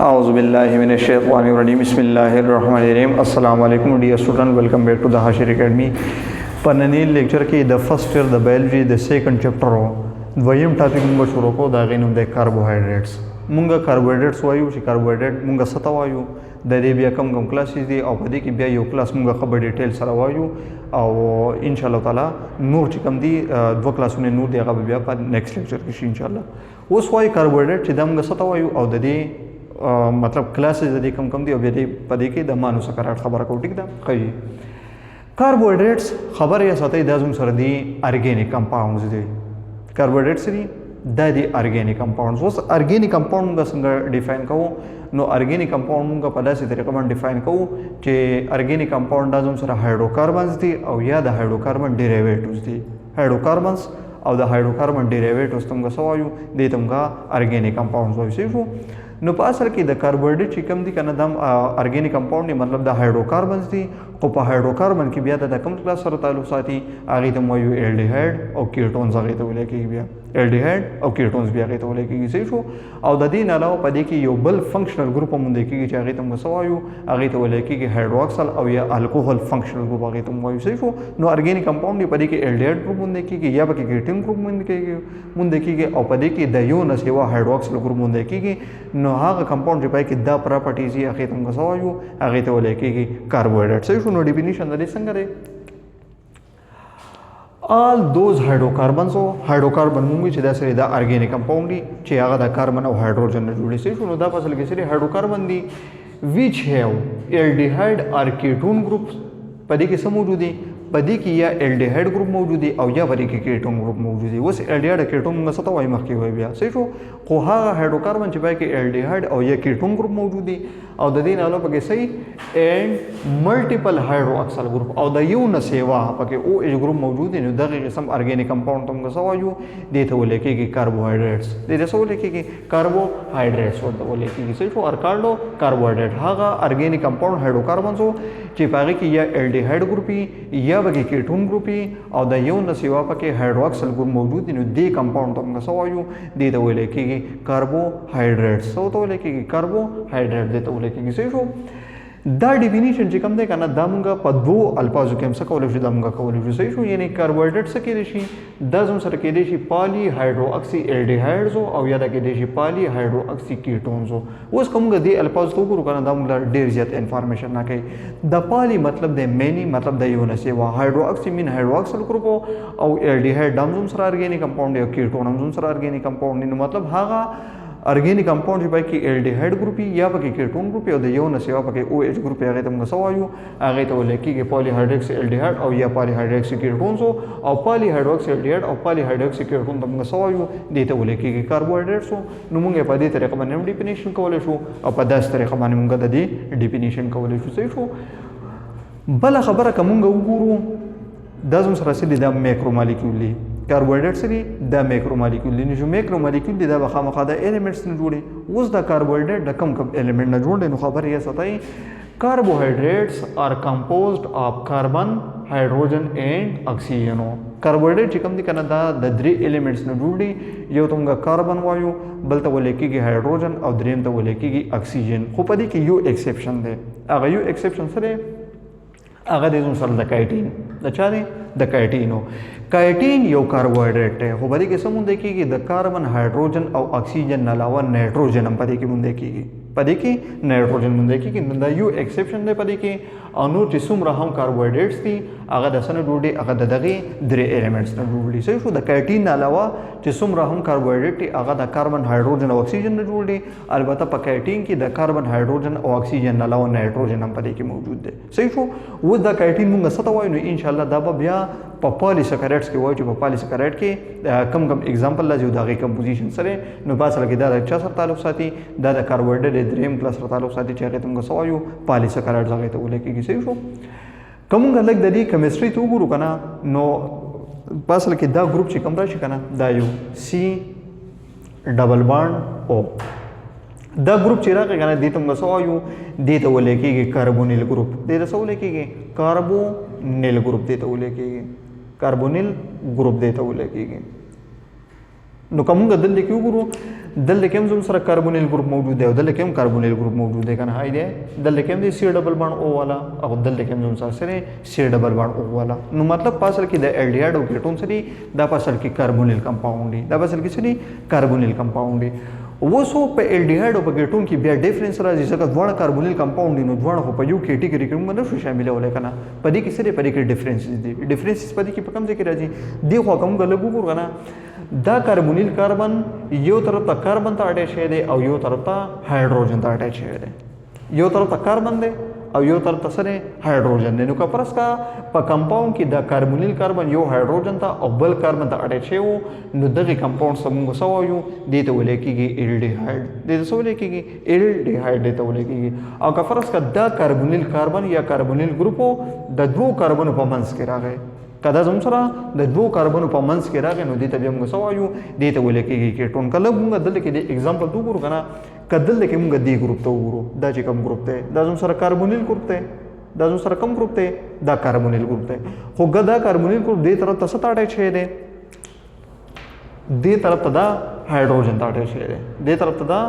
اعوذ بالله من الشیطان الرجیم، بسم الله الرحمن الرحیم۔ السلام علیکم dear student، welcome back to the Hashir Academy۔ په ننني لیکچر کې د فرست ایئر د بایولوژي د سیکنډ چپټر دویم ټاپک موږ شروع کوو۔ د هغې نوم دی کاربوهایډریټس۔ موږ کاربوهایډریټس وایو چې کاربوهایډریټ موږ څه ته وایو، د دې بیا کم کم کلاسز دي او په دې کې بیا یو کلاس موږ ښه په ډیټیل سره وایو او ان شاء الله تعالی نور چې کوم دي، دوه کلاسونه نور دي، هغه به بیا په نیکسټ لیکچر کې شي ان شاء الله۔ اوس وایي کاربوهایډریټ چې دا موږ څه ته وایو او د دې مطلب کلاسز د دې کم کم دي او بیا دې په دې کې د مانوسکراټ خبره کوو، ټیک ده؟ ښه جي، کاربوهایډریټس خبر یې ساتئ، دا زموږ سره دي ارګانیک کمپاونډز دي۔ کاربوهایډریټس دي، دا دي ارګانیک کمپاونډز۔ اوس ارګانیک کمپاونډ موږ څنګه ډیفاین کوو؟ نو ارګانیک کمپاونډ موږ په داسې طریقه باندې ډیفاین کوو چې ارګانیک کمپاونډ دا زموږ سره هایډروکاربنز دي او یا د هایډروکاربن ډیریویټیوز دي۔ هایډروکاربنز او د هایډروکاربن ډیریویټیوز ته موږ څه وایو؟ دې ته موږ ارګانیک کمپاونډز وایو، صحیح شو؟ نو په اصل کې د کاربوهایډریټ چې کوم دي که نه، دا ارګانیک کمپاونډ دی، مطلب د هایډروکاربنز دي، خو په هایډروکاربن کې بیا د کوم کلاس سره تعلق ساتي، هغې ته موږ وایو الډیهایډ او کیټونز۔ هغې ته ویل کېږي بیا الډیهایډ او کیټونز بیا هغې ته ویل کېږي، صحیح شو؟ او د دې نه علاوه په دې کې یو بل فنکشنل ګروپ هم موندل کېږي چې هغې ته موږ څه وایو؟ هغې ته ویل کېږي هایډروکسل او یا الکوهول فنکشنل ګروپ هغې ته موږ وایو، صحیح شو؟ نو ارګانیک کمپاونډ دی، په دې کې الډیهایډ ګروپ موندل کېږي یا پکې کیټون ګروپ موندل کېږي او په دې کې د یو نه سوا هایډروکسل ګروپ موندل کېږي۔ نو هغه کمپاونډ چې پای کې دا پراپرټیز یې، هغې ته موږ څه وایو؟ هغې ته ویل کېږي کاربوهایډریټ، صحیح شو؟ نو ډیفینیشن د دې څنګه دی؟ All those hydrocarbons، او هایډروکاربن موږ چې دا سره دا ارګانیک کمپاونډ دي چې هغه د کاربن او هایډروجن نه جوړ شي۔ نو دا په اصل کې سره هایډروکاربن دي which have aldehyde or ketone groups۔ په دې کې څه موجود دي؟ په دې کې یا الډیهایډ ګروپ موجود دی او یا په دې کې کیټون ګروپ موجود دی۔ اوس الډیهایډ کیټون موږ څه ته وایو؟ مخکې وایو بیا، صحیح شو؟ خو هغه هایډروکاربن چې پای کې الډیهایډ او یا کیټون ګروپ موجود دی او د دې نه علاوه پکې صحیح and multiple hydroxyl group او د یو نه سیوا پکې او ایچ ګروپ موجود دی، نو دغه قسم ارګانیک کمپاوند ته موږ څه وایو؟ دې ته ویل کېږي کاربوهایډریټس۔ دې ته څه ویل کېږي؟ کاربوهایډریټس ورته ویل کېږي، صحیح شو؟ ار کالډ کاربوهایډریټ هغه ارګانیک کمپاوند هایډروکاربنز چې په هغې کې یا الډیهایډ ګروپ وي یا پکې کیټون ګروپ وي او د یو نه سیوا پکې هایډروکسل ګروپ موجود دی، نو دې کمپاوند ته موږ څه وایو؟ دې ته ویل کېږي کاربوهایډریټس۔ څه ورته ویل کېږي؟ کاربوهایډریټ دې ته ویل کېږي، صحیح شو؟ دا ډیفینیشن چې کوم دی که نه، دا مونږ په دوو الفاظو کې هم څه کولی شو؟ دا مونږ کولی شو، صحیح شو؟ یعنی کاربوهایډریټ څه کېدی شي؟ دا زموږ سره کېدی شي پالي هایډرو اکسي الډیهایډز او یا دا کېدی شي پالي هایډرو اکسي کیټونز۔ اوس که مونږ دې الفاظو ته وګورو که نه، دا مونږ له ډېر زیات انفارمیشن نه کوي۔ د پالي مطلب دی مینی، مطلب د یو نه سیوا، hydroxy mean hydroxyl group او الډیهایډ هم زموږ سره ارګانیک کمپاونډ دی او کیټون هم زموږ سره ارګانیک کمپاونډ دی۔ نو مطلب هغه ارګانیک کمپاوند چې پکې الډیهایډ ګروپ یا پکې کیټون ګروپ او د یو نه سیوا پکې او ایچ ګروپ، هغې ته موږ څه وایو؟ هغې ته ویل کېږي پالي هایډروکسي الډیهایډ او یا پالي هایډروکسي کیټونز۔ او پالي هایډروکسي الډیهایډ او پالي هایډروکسي کیټون ته موږ څه وایو؟ دې ته ویل کېږي کاربوهایډریټس۔ نو موږ په دې طریقه باندې هم ډیفینیشن کولی شو او په داسې طریقه باندې موږ د دې ډیفینیشن کولی شو، صحیح شو؟ بله خبره که موږ وګورو، دا زموږ سره څه دي؟ دا میکرو مالیکول دي۔ کاربوهایډریټس دي، دا میکرو مالیکول دي۔ نو چې میکرو مالیکول دي، دا به خامخا د الیمنټس نه جوړي۔ اوس دا کاربوهایډریټ د کم کم الیمنټ نه جوړ دی؟ نو خبر یې ساتئ، carbohydrates are composed of carbon، hydrogen and oxygen۔ کاربوهایډریټ چې کوم دي که نه، دا د درې الیمنټس نه جوړ دي۔ یو ته موږ کاربن وایو، بل ته ویل کېږي هایدروجن او دریم ته ویل کېږي اکسیجن۔ خو په دې کې یو ایکسپشن دی۔ هغه یو ایکسپشن څه دی؟ هغه دی زموږ سره د کایټین۔ د چا دی؟ د کایټینو۔ کایټین یو کاربوهایډریټ دی، خو په دې کې څه موندل کېږي؟ د کاربن، هایدروجن او اکسیجن نه علاوه نایټروجن هم په دې کې موندل کېږي۔ په دې کې نایټروجن موندل کېږي۔ نو دا یو ایکسپشن دی په دې کې او نور چې څومره هم کاربوهایډریټس دي، هغه د څه نه جوړ دي؟ هغه د دغې درې الیمنټس نه جوړ دي، صحیح شو؟ د کایټین نه علاوه چې څومره هم کاربوهایډریټ دي، هغه د کاربن، هایدروجن او اکسیجن نه جوړ دي۔ البته په کایټین کې د کاربن، هایدروجن او اکسیجن نه علاوه نایټروجن هم په دې کې موجود دی، صحیح شو؟ اوس دا کایټین مونږ څه ته وایو؟ نو انشاءالله دا به بیا په پالیسکریټس کې وایو چې په پالیسکریټ کې کم کم اگزامپل راځي او د هغې کمپوزیشن سره۔ نو په اصل کې دا د چا سره تعلق ساتي؟ دا د کاربوهایډریټ د دریم کلاس سره تعلق ساتي چې هغې ته موږ څه وایو؟ پالیسکریټس هغې ته ویل کېږي، صحیح شو؟ که موږ لږ د دې کیمستري ته وګورو که نه، نو په اصل کې دا ګروپ چې کوم راشي که نه، دا یو سی ډبل بانډ او دا ګروپ چې راغی که نه، دې ته موږ څه وایو؟ دې ته ویل کېږي کاربونیل ګروپ۔ دې ته څه ویل کېږي؟ کاربونیل ګروپ دې ته ویل کېږي۔ کاربونیل ګروپ دې ته ویل کېږي۔ نو که موږ دلته کې وګورو، دلته کې هم زموږ سره کاربونیل ګروپ موجود دی او دلته کې هم کاربونیل ګروپ موجود دی کنه، هاي دی دلته کې هم دی سی ډبل بانډ او والا او دلته کې هم زموږ سره سره سی ډبل بانډ او والا. نو مطلب په اصل کې د الډیهاید او کیټون سره دا په اصل کې کاربونیل کمپاوند دی، دا په اصل کې څه دي؟ کاربونیل کمپاوند دی. اوس په الډیهاید او په کیټون کې بیا ډیفرنس راځي، ځکه دواړه کاربونیل کمپاوند دي، نو دواړه خو په یو کیټیګوري کې موږ نه شو شاملولی که نه. په دې کې څه دی؟ په دې کې ډیفرنسز دي. ډیفرنسز په دې کې په کوم ځای کې راځي؟ دې خوا که موږ لږ وګورو که نه، دا کاربونیل کاربن یو طرف ته کاربن ته اټیچ شوی دی او یو طرف ته هایدروجن ته اټیچ شوی دی. یو طرف ته کاربن دی او یو طرف ته سره هایدروجن دی. نو که فرض کا په کمپاوند کې دا کاربونیل کاربن یو هایدروجن ته او بل کاربن ته اټیچ شوی وو، نو دغه کمپاوند څه موږ څه وایو؟ دې ته ویل کېږي الډیهاید. دې ته څه ویل کېږي؟ الډیهاید دې ته ویل کېږي. او که فرض کا دا کاربونیل کاربن یا کاربونیل ګروپ د دوو کاربنو په منځ کې راغی، که دا زموږ سره د دوو کاربنو په منځ کې راغی، نو دې ته بیا موږ څه وایو؟ دې ته ویل کېږي کیټون. که لږ موږ دلته کې د اگزامپل ته وګورو که نه، که دلته کې موږ دې ګروپ ته وګورو، دا چې کوم ګروپ دی دا زموږ سره کاربونیل ګروپ دی، دا زموږ سره کوم ګروپ دی؟ دا کاربونیل ګروپ دی. خو که دا کاربونیل ګروپ دې طرف ته څه ته اټیچ شوی دی؟ دې طرف ته دا هایدروجن ته اټیچ شوی دی، دې طرف ته دا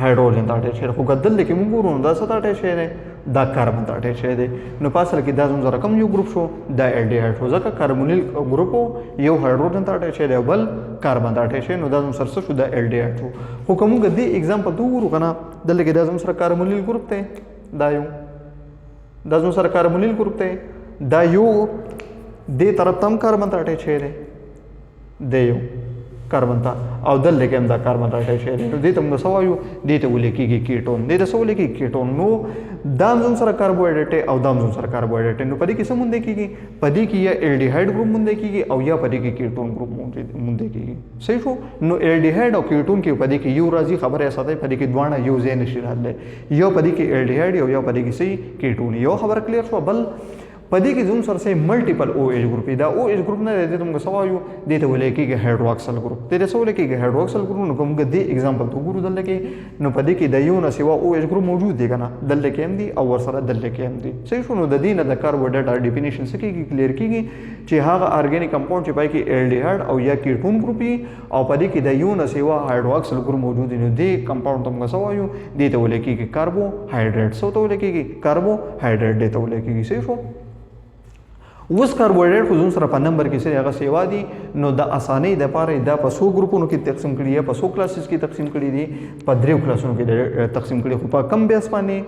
هایدروجن ته اټیچ شوی دی. خو که دلته کې موږ ګورو نو دا څه ته اټیچ شوی دی؟ دا کاربن ته اټیچ شوی دی. نو په اصل کې دا زموږ سره کوم یو ګروپ شو؟ دا الډیهاید شو، ځکه کاربونیل ګروپ یو هایدروجن ته اټیچ شوی دی او بل کاربن ته اټیچ شوی، نو دا زموږ سره څه شو؟ دا الډیهاید شو. خو که موږ دې اگزامپل ته وګورو که نه، دلته کې دا زموږ سره کاربونیل ګروپ دی، دا یو دا زموږ سره کاربونیل ګروپ دی، دا یو دې طرف ته هم کاربن ته اټیچ شوی دی، دی یو کاربن ته او دلته کې هم دا کاربن ته اټیچ شوی دی. نو دې ته موږ څه وایو؟ دې ته ویل کېږي کیټون. دې ته څه ویل کېږي؟ کیټون. نو دا هم زموږ سره کاربوهایډریټ دی او دا هم زموږ سره کاربوهایډریټ دی. نو په دې کې څه موندل کېږي؟ په دې کې یا الډیهاید ګروپ موندل کېږي او یا په دې کې کیټون ګروپ موندل کېږي. صحیح شو؟ نو الډیهاید او کیټون کې په دې کې یو راځي، خبره یې ساتئ، په دې کې دواړه یو ځای نه شي راتلی، یو په دې کې الډیهاید او یو په دې کې څه کیټون. یو خبره کلیر شوه. بل په دې کې زموږ سره څه ملټیپل او ایچ ګروپ دی، دا او ایچ ګروپ نه دی، دې ته موږ څه وایو؟ دې ته ویل کېږي هایدروکسل ګروپ. دې ته څه ویل کېږي؟ هایدروکسل ګروپ. نو که موږ دې اگزامپل ته وګورو دلته کې، نو په دې کې د یو نه سوا او ایچ ګروپ موجود دی که نه، دلته کې هم دی او ورسره دلته کې هم دی. صحیح شو؟ نو د دې نه د کاربوهایډریټ ډیفینیشن څه کېږي؟ کلیر کېږي چې هغه ارګانیک کمپاوند چې پای کې الډیهاید او یا کیټون ګروپ وي او په دې کې د یو نه سوا هایدروکسل ګروپ موجود دی، نو دې کمپاوند ته موږ څه وایو؟ دې ته ویل کېږي کاربوهایډریټ. څه ته ویل کېږي؟ کاربوهایډریټ دې ته ویل کېږي. صحیح شو؟ اوس کاربوهایډریټ خو زموږ سره په نمبر کې سره هغه سیوا دي، نو د اسانۍ دپاره دا په څو ګروپونو کې تقسیم کړي یا په څو کلاسز کې تقسیم کړي دي؟ په دریو کلاسونو کې تقسیم کړي. خو په کم بیس باندې؟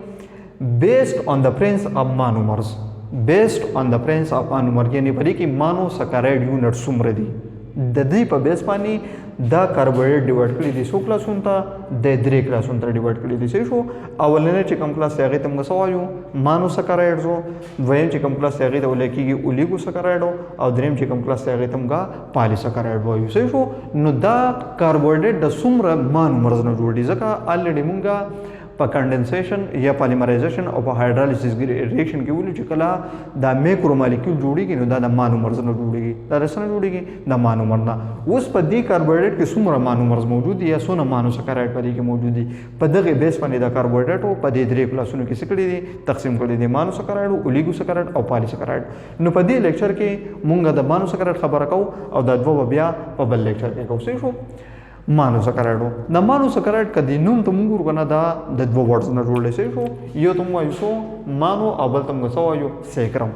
بیسډ آن د پرنس اف مانومرز. بیسډ آن د پرنس اف مانومر، یعنی په دې کې مانو سکارایډ یونټ څومره دي، د دې په بیس باندې دا کاربوهایډریټ ډیوایډ کړي دي څو کلاسونو ته؟ د درې کلاسونو ته ډیوایډ کړي دي. صحیح شو؟ اولنی چې کوم کلاس دی هغې ته موږ څه وایو؟ مانوسکارایډز. دویم چې کوم کلاس دی هغې ته ویل کېږي اولیګوسکارایډ، او دریم چې کوم کلاس دی هغې ته موږ پالیسکارایډ وایو. صحیح شو؟ نو دا کاربوهایډریټ د څومره مانومرز نه جوړ دي، ځکه الریډي موږ په کنډنسیشن یا پالیمرایزیشن او په هایډرالیسس ریاکشن کې ویلو چې کله دا میکرو مالیکول جوړیږي نو دا د مانومرز نه جوړیږي. دا د څه نه جوړیږي؟ د مانومر نه. اوس په دې کاربوهایډریټ کې څومره مانومرز موجود دي یا څونه مانوسکارایډ په دې کې موجود دي، په دغه بیس باندې دا کاربوهایډریټ په دې درې کلاسونو کې څه کړي دي؟ تقسیم کړي دي، مانوسکارایډ، اولیګوسکارایډ او پالیسکارایډ. نو په دې لیکچر کې مونږ د مانوسکارایډ خبره کوو او دا دوه به بیا په بل لیکچر کې کوو. صحیح شو؟ مانوسکارایډ. د مانوسکارایډ که د نوم ته مونږ ګورو که نه، دا د دوه ورډز نه جوړ دی. صحیح شو؟ یو ته مونږ وایو څو مانو او بل ته مونږ څه وایو؟ سیکرم.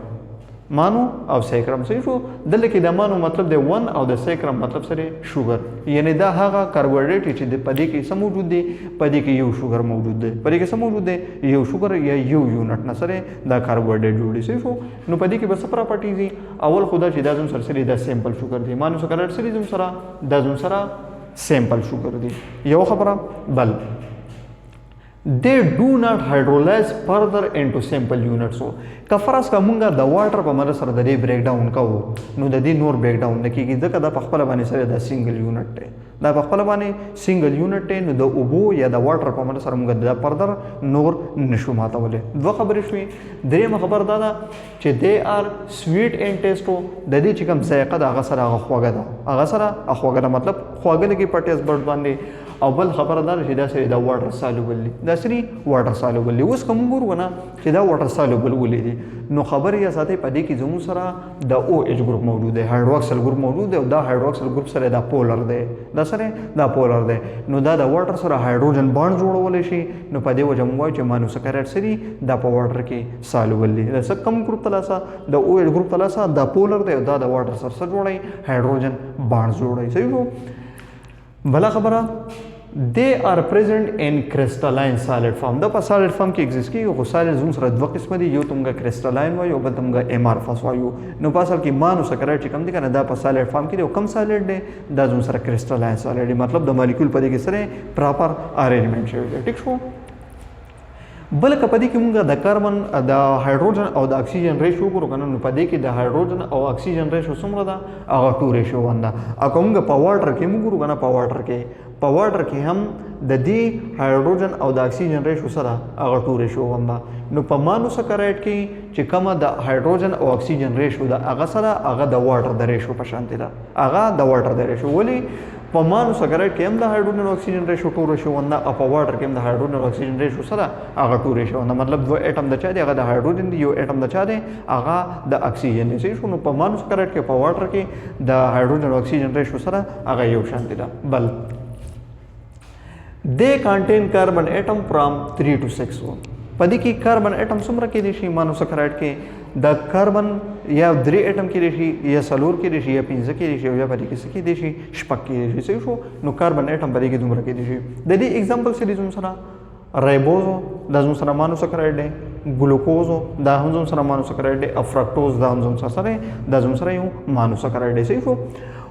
مانو او سیکرم. صحیح شو؟ دلته کې د مانو مطلب دی 1 او د سیکرم مطلب سره شوګر، یعنی دا هغه کاربوهایډریټ چې په دې کې څه موجود دی؟ په دې کې یو شوګر موجود دی. په دې کې څه موجود دی؟ یو شوګر یا یو یونټ نه سره دا کاربوهایډریټ جوړ دی. صحیح شو؟ نو په دې کې به څه پراپرټیز دي؟ اول خو دا چې دا زموږ سره سره دا سیمپل شوګر دی. مانوسکارایډ سره زموږ سره دا زموږ سره سیمپل شوګر دی. یو خبره. بل، they do not hydrolyze further into simple units. که فرض کا مونږه د واټر په مدد سره د دې بریک ډاون کوو، نو د دې نور بریک ډاون نه کیږي، ځکه دا په خپله باندې سره دا سنگل یونټ دی، دا په خپله باندې سنگل یونټ دی. نو د اوبو یا د واټر په مدد سره مونږ دا فردر نور نشو ماتولی. دوه خبرې شوې. درېیمه خبره دا ده چې they are sweet in taste. د دې چې کوم ذایقه ده هغه سره هغه خوږه ده، هغه سره هغه خوږه ده، مطلب خواږه لګي په ټیسټ بډ باندې. او بل خبره دا چې دا سره دا واټر سالوبل دي، دا سری واټر سالوبل دي. اوس کوم ګورو نه چې دا واټر سالوبل ولې دي، نو خبر یې ساتي په دې کې زموږ سره د او ایچ ګروپ موجود دی، هایدروکسل ګروپ موجود دی، او دا هایدروکسل ګروپ سره دا پولر دی، دا سره دا پولر دی، نو دا د واټر سره هایدروجن بانډ جوړولی شي. نو په دې وجه موږ وایو چې مانوسکرایډ سری دا په واټر کې سالوبل دي. دا څه کم ګروپ ته لاسه، د او ایچ ګروپ ته لاسه، دا پولر دی او دا د واټر سره څه جوړوي؟ هایدروجن بانډ جوړوي. صحیح شو. بله خبره، they are present in crystalline solid form. دا په solid form کې exist کیږي، خو solid زموږ سره دوه قسمه دي، یو ته موږ crystalline وایو او بل ته موږ amorphous وایو. نو په اصل کې مانوسکرایډ چې کوم دی کنه، دا په solid form کې دی، او کوم solid دی؟ دا زموږ سره crystalline solid دی، مطلب د مالیکول په دې کې سره پراپر ارینجمنت شوی دی. ټیک شو. بل که په دې کې موږ د کاربن، د هایدروجن او د اکسیجن ریشو وګورو کنه، نو په دې کې د هایدروجن او اکسیجن ریشو څومره ده؟ هغه 2 ریشو 1 ده. او که موږ په واټر کې موږ ګورو کنه، په واټر کې هم د دې هایدروجن او د اکسیجن ریشو سره هغه 2 ریشو 1 ده. نو په مانوسکرایډ کې چې کومه د هایدروجن او اکسیجن ریشو ده، هغه سره هغه د واټر د ریشو په شان ده، هغه د واټر د ریشو. ولی په مانوسکرایډ کې هم د هایدروجن او اکسیجن ریشو 2 ریشو 1 ده، او په واټر کې هم د هایدروجن او اکسیجن ریشو سره هغه 2 ریشو 1 ده؟ مطلب دوه اټم د چا دی؟ هغه د هایدروجن دی، یو اټم د چا دی؟ هغه د اکسیجن دی. صحیح شو. نو په مانوسکرایډ کې، په واټر کې د هایدروجن او اکسیجن ریشو سره هغه یو شان دی ده. بل، they contain carbon atom from 3 to 6. په دې کې کاربن اټم څومره کې دي شي؟ مانوسکرایډ کې د کاربن یا درې اټم کې دي شي، یا څلور کې دي شي، یا پنځه کې دي شي، او یا په دې کې څه کې دي شي؟ شپږ کې دي شي. صحیح شو. نو کاربن اټم په دې کې دومره کې دي شي. د دې اگزامپل څه دي؟ زموږ سره رایبوزو، دا زموږ سره مانوسکرایډ دی، ګلوکوزو، دا هم زموږ سره مانوسکرایډ دی، او فرکټوز، دا هم زموږ سره، دا زموږ سره یو مانوسکرایډ دی. صحیح شو.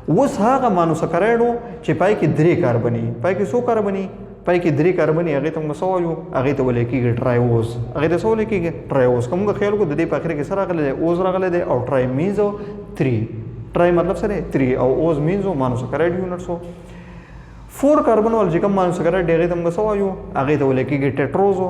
اوس هغه مانوسکرایډو چې پای کې درې کاربني، پای کې څو کاربني؟ پای کې درې کاربني، هغې ته موږ څه وایو؟ هغې ته ویل کېږي ټرایوز. هغې ته څه ویل کېږي؟ ټرایوز. که موږ خیال وکړو، د دې په اخر کې څه راغلی دی؟ اوز راغلی دی، او ټرای مینز 3، ټرای مطلب څه دی؟ 3، او اوز مینز مانوسکرایډ یونټس. 4 کاربن وال چې کوم مانوسکرایډ دی، هغې ته موږ څه وایو؟ هغې ته ویل کېږي ټیټروزو.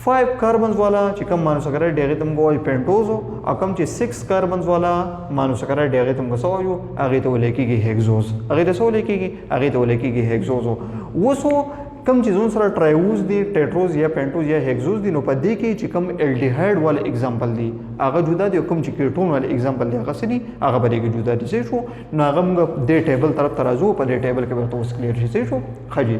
5 کاربنز والا چې کوم مانوسکرایډ دی، هغې ته موږ وایو پینټوزو، او کوم چې 6 کاربنز والا مانوسکرایډ دی، هغې ته موږ څه وایو؟ هغې ته ویل کېږي هیګزوز. هغې ته څه ویل کېږي؟ هغې ته ویل کېږي هیګزوزو. اوس کوم چې زموږ سره ټرایوز دي، ټیټروز یا پینټوز یا هیګزوز دي، نو په دې کې چې کوم الډیهایډ والا اگزامپل دي، هغه جدا دي، او کوم چې کیټون والا اگزامپل دي، هغه څه دي؟ هغه په دې کې جدا دي. صحیح شو. نو هغه موږ دې ټیبل طرف ته راځو، په دې ټیبل کې به ورته اوس کلیر شي. صحیح شو. ښه جي،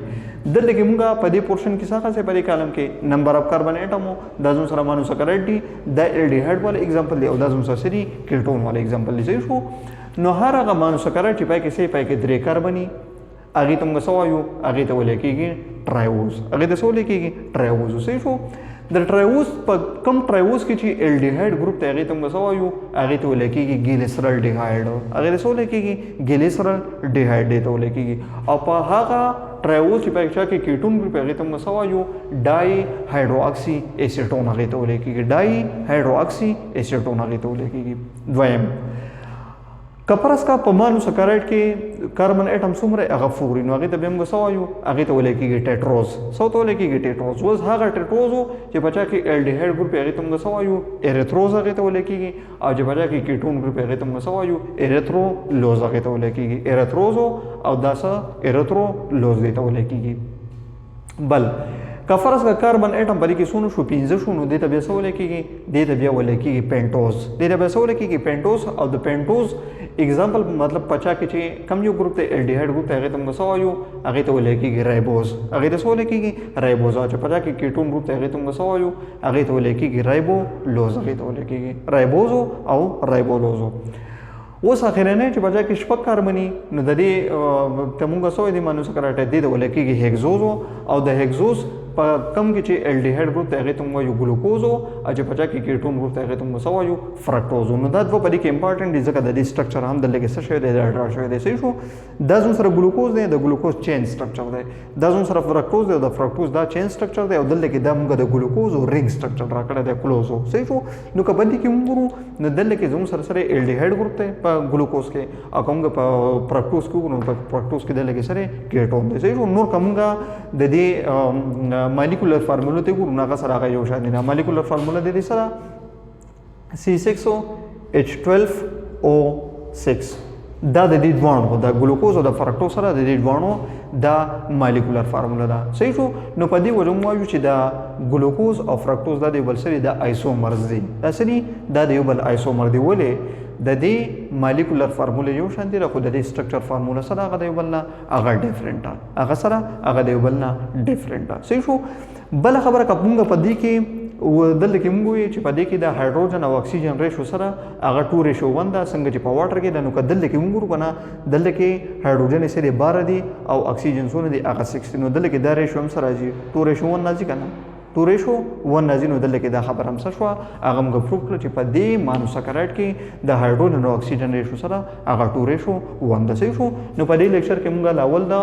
دلته کې موږ په دې پورشن کې څه خاصه په دې کالم کې نمبر اف کاربن اټم، دا زموږ سره مانوسکرایډ دي، دا الډیهایډ والا اگزامپل دی، او دا زموږ سره څه دي؟ کیټون والا اگزامپل دی. صحیح شو. نو هر هغه مانوسکرایډ چې پای کې څه، پای کې درې کاربني، هغې ته موږ څه وایو؟ هغې ته ویل کېږي ټرایوز. هغې ته څه ویل کېږي؟ ټرایوز. صحیح شو. د ټرایوز په کوم ټرایوز کې چې الډیهایډ ګروپ ته، هغې ته موږ څه وایو؟ هغې ته ویل کېږي ګلیسرل ډیهایډ. هغې ته څه ویل کېږي؟ ګلیسرل ډیهایډ دې ته ویل کېږي. او په هغه ټرایوز چې په چا کې کیټون ګروپ، هغې ته موږ څه وایو؟ ډای هایډروکسي ایسیټون هغې ته ویل کېږي. ډای هایډروکسي ایسیټون هغې ته ویل کېږي. دویم، که فرض کا په مانوسکرایډ کې کاربن اټم څومره؟ هغه 4، نو هغې ته بیا موږ څه وایو؟ هغې ته ویل کېږي ټیټروز. څه ته ویل کېږي؟ ټیټروز. اوس هغه ټیټروز چې په چا کې الډیهایډ ګروپ، هغې ته موږ څه وایو؟ اریتروز هغې ته ویل کېږي، او چې په چا کې کیټون ګروپ، هغې ته موږ څه وایو؟ اریترولوز هغې ته ویل کېږي. اریتروز او دا څه اریترولوز دې ته ویل کېږي. بل، که فرض کا کاربن اټم په دې کې څونه شو؟ پنځه شو، نو دې ته بیا څه ویل کېږي؟ دې ته بیا ویل کېږي پینټوز. دې ته بیا څه ویل کېږي؟ پینټوز. او د پینټوز اگزامپل، مطلب په چا کې چې کوم یو ګروپ ته، الډیهایډ ګروپ ته، هغې ته موږ څه وایو؟ هغې ته ویل کېږي رایبوز. هغې ته څه ویل کېږي؟ رایبوز. او چې په چا کې کیټون ګروپ ته، هغې ته موږ څه وایو؟ هغې ته ویل کېږي رایبولوز. هغې ته ویل کېږي رایبوزو او رایبولوزو. اوس اخرنۍ چې په چا کې شپږ کاربني، نو د دې ته موږ څه وایو؟ د مانوسکرایډ دې ته ویل کېږي هیګزوزو. او د هیګزوز په کم کې چې الډیهایډ ګروپ ته، هغې ته موږ وایو ګلوکوزو، او چې په چا کې کیټون ګروپ ته، هغې ته موږ څه وایو؟ فرکټوزو. نو دا دوه په دې کې امپورټنټ دي، ځکه د دې سټرکچر هم دلته کې څه شوی دی؟ دا ډرا شوی دی. صحیح شو. دا زموږ سره ګلوکوز دی، د ګلوکوز چین سټرکچر دی. دا زموږ سره فرکټوز دی، د فرکټوز دا چین سټرکچر دی، او دلته کې دا موږ د ګلوکوز او رینګ سټرکچر را کړی دی، کلوزو. صحیح شو. نو که په دې کې موږ ګورو، نو دلته کې زموږ سره الډیهایډ ګروپ دی په ګلوکوز کې، او که موږ په فرکټوز کې وګورو، نو په فرکټوز کې دلته کې سره کیټون دی. صحیح شو. نور که موږ د دې مالیکولر فارمولا ته ګورو، نو هغه سره هغه یو شان دی. مالیکولر فارمولا د دې سره C6H12O6. دا د دې دواړو، د ګلوکوز او د فرکټوز سره د دې دواړو دا مالیکولر فارموله ده. صحیح شو؟ نو په دې وجه موږ وایو چې دا ګلوکوز او فرکټوز دا د یو بل سره د آیسومرز دي. دا څه دي؟ دا د یو بل آیسومر دي. ولې؟ د دې مالیکولر فارموله یو شان دي، خو د دې سټرکچر فارموله سره هغه د یو بل نه هغه ډیفرنٹ، هغه سره هغه د یو بل نه ډیفرنٹ. صحیح شو؟ بل خبره، که موږ په دې کې و دلته کې موږ وایو چې په دې کې د هایدروجن او اکسیجن ریشو سره هغه 2 ریشو 1 ده، څنګه چې په واټر کې ده. نو که دلته کې موږ ګورو کنه، دلته کې هایدروجن سره 12 دي او اکسیجن څونه دي؟ هغه 6. نو دلته کې دا ریشو هم سره راځي، 2 ریشو 1 راځي کنه، 2 ریشو 1 راځي. نو دلته کې دا خبره هم څه شوه؟ هغه موږ پروف کړو چې په دې مانوسکرایډ کې د هایدروجن او اکسیجن ریشو سره هغه 2 ریشو 1 ده. صحیح شو؟ نو په دې لیکچر کې موږ لاول دا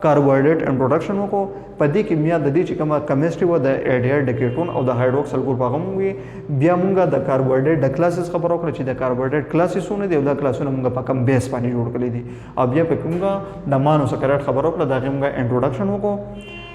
کاربوهایډریټ انټروډکشن وکړو. په دې کې بیا د دې چې کومه کیمستري و، د الډیهایډ، د کیټون او د هایدروکسل ګروپ، هغه موږ وی. بیا موږ د کاربوهایډریټ د کلاسز خبره وکړه چې د کاربوهایډریټ کلاسز ونه دي او دا کلاسونه موږ په کوم بیس باندې جوړ کړي دي. او بیا په موږ د مانوسکرایډ خبره وکړه، د هغې موږ انټروډکشن وکړو،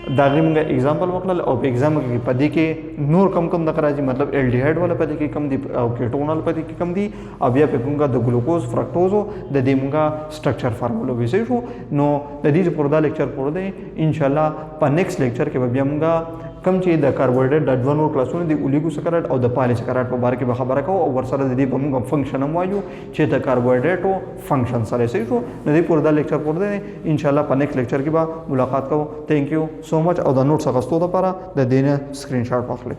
د هغې موږ اگزامپل وکړل. او په اگزامپل کې په دې کې نور کم کم دغه راځي، مطلب الډیهایډ والا په دې کې کم دي او کیټون والا په دې کې کم دي. او بیا په موږ د ګلوکوز، فرکټوز د دې موږ سټرکچر فارموله وی. صحیح شو؟ نو د دې چې پر دا لیکچر پوره دی، ان شاء الله په نیکسټ لیکچر کې به بیا موږ کم چې د کاربوهایډریټ د دوه نور کلاسونه دي، اولیګوسکرایډ او د پالیسکرایډ په باره کې به خبره کوو او ورسره د دې به موږ فنکشن هم وایو چې د کاربوهایډریټو فنکشن سره. صحیح شو؟ نو دې پوره دا لیکچر پوره دی. ان شاء الله په نیکسټ لیکچر کې به ملاقات کوو. ثانک یو سو مچ. او د نوټس اخیستو لپاره د دې نه سکرین شاټ واخلئ.